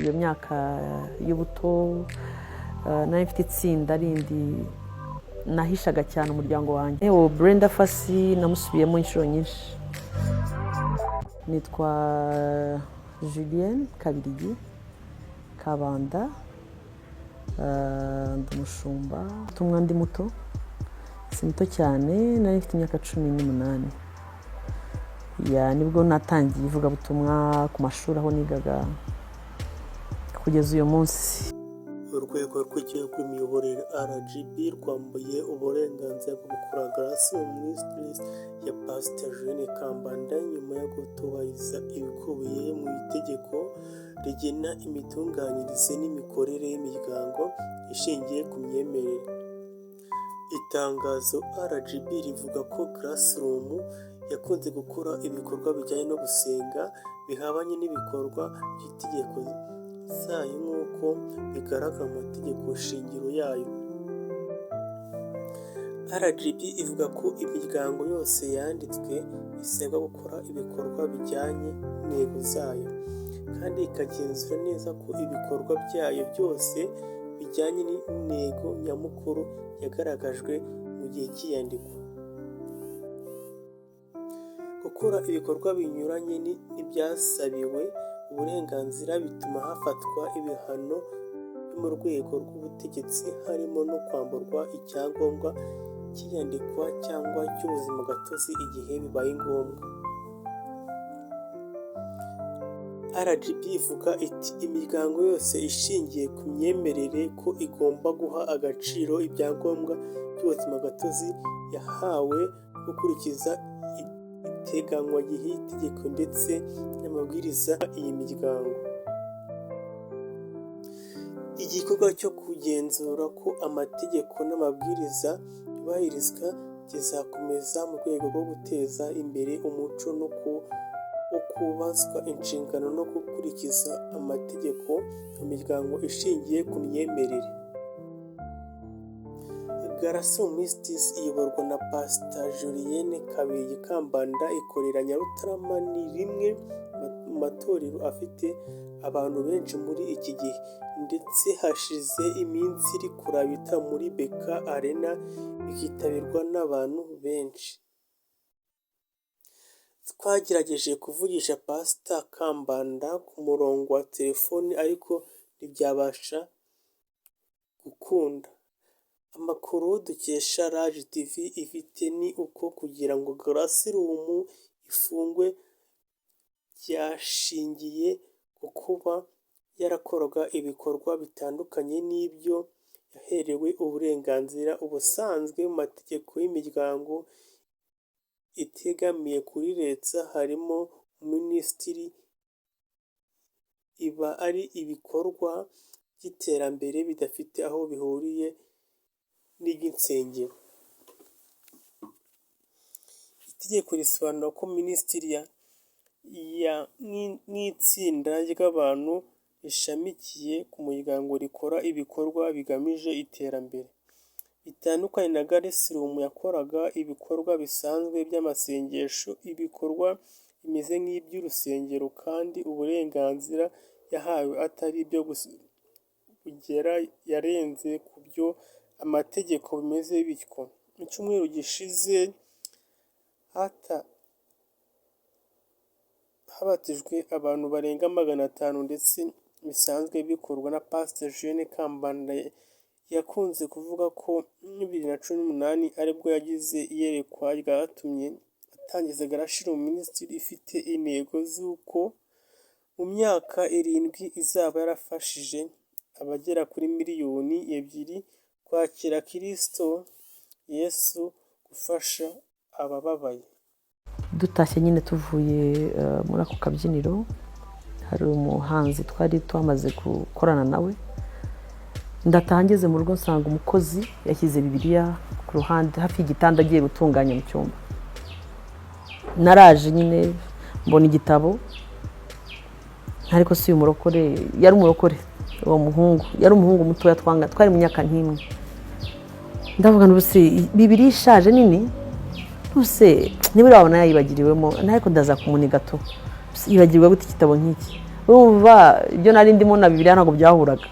Iyo myaka y'ubuto nari mfite itsinda rindi nahishaga cyane umuryango wanjye. Uwo Brenda Fassie namusubiyemo inshuro nyinshi. Nitwa Julienne Kabirigi Kabanda, ndi umushumba tumwa. Ndi muto, si muto cyane, nari mfite imyaka 18. Ya, nibwo natangiye ivugabutumwa ku mashuri aho nigaga kugeza uyu munsi. Urwego rw'Igihugu rw'Imiyoborere RGB rwambuye uburenganzira bwo gukora Grace Room Ministries ya Pastor Julienne Kambanda nyuma yo kutubahiriza ibikubiye mu itegeko rigena imitunganyirize n'imikorere y'imiryango ishingiye ku myemerere. Itangazo RGB rivuga ko Grace Room yakunze gukora ibikorwa bijyanye no gusenga bihabanye n'ibikorwa by'itegeko zayo nk'uko bigaragara mu mategeko shingiro yayo. RGB ivuga ko imiryango yose yanditswe isabwa gukora ibikorwa bijyanye n'intego zayo, kandi ikagenzura neza ko ibikorwa byayo byose bijyanye n'intego nyamukuru yagaragajwe mu gihe cy'iyandikwa. Gukora ibikorwa binyuranye n'ibyasabiwe uburenganzira bituma hafatwa ibihano byo mu rwego rw'ubutegetsi, harimo no kwamburwa icyangombwa cy'iyandikwa cyangwa cy'ubuzimagatozi igihe bibaye ngombwa. RGB ivuga iti "Imiryango yose ishingiye ku myemerere ko igomba guha agaciro ibyangombwa by'ubuzimagatozi yahawe no gukurikiza iteganyagihe y'itegeko ndetse n'amabwiriza iyi miryango." Igikorwa cyo kugenzura ko amategeko n'amabwiriza byubahirizwa kizakomeza mu rwego rwo guteza imbere umuco wo kubazwa inshingano no gukurikiza amategeko mu miryango ishingiye ku myemerere. Grace Room Ministries iyoborwa na Pastor Julienne Kabirigi Kambanda, ikorera Nyarutarama. Ni rimwe mu matorero afite abantu benshi muri iki gihe, ndetse hashize iminsi rikora ibitaramo muri BK Arena bikitabirwa n'abantu benshi. Twagerageje kuvugisha Pastor Kambanda ku murongo wa telefoni ariko ntibyabasha gukunda. Amakuru dukesha RAJ TV ifite ni uko kugira ngo Grace Room ifungwe byashingiye ku kuba yarakoraga ibikorwa bitandukanye n'ibyo yaherewe uburenganzira. Ubusanzwe mu mategeko y'imiryango itegamiye kuri Leta, harimo Minisitiri, iba ari ibikorwa by'iterambere bidafite aho bihuriye n'iby'insengero. Itegeko risobanura ko Minisitiri nk'itsinda ry'abantu rishamikiye ku muryango rikora ibikorwa bigamije iterambere. Bitandukanye na Grace Room yakoraga ibikorwa bisanzwe by'amasengesho, ibikorwa bimeze nk'iby'urusengero kandi uburenganzira yahawe atari ibyo bugera yarenze ku byo amategeko bimeze bityo. Mu cyumweru gishize habatijwe abantu barenga 500 ndetse bisanzwe bikorwa na Pastor Julienne Kambanda. Yakunze kuvuga ko muri 2018 aribwo yagize iyerekwa ryatumye atangiza Grace Room Ministries ifite intego z'uko mu myaka 7 izaba yarafashije abagera kuri miliyoni 2 kwakira Kristo Yesu, gufasha abababaye. Dutashye nyine tuvuye muri ako kabyiniro, hari umuhanzi twari twamaze gukorana nawe. Ndataha, ngeze mu rugo nsanga umukozi yashyize Bibiliya ku ruhande hafi y'igitanda, agiye gutunganya mu cyumba. Naraje nyine mbona igitabo, ariko si uyu murokore, yari umurokore. Uwo muhungu yari umuhungu mutoya twanga, twari mu myaka nk'imwe. Ndavuga ngo se Bibiliya ishaje nini, ntuse niba wabona yayibagiriwemo, ariko ndaza kumuniga tu, yibagirwa gute igitabo nk'iki? Urumva, ibyo nari ndimo na Bibiliya ntabwo byahuraga.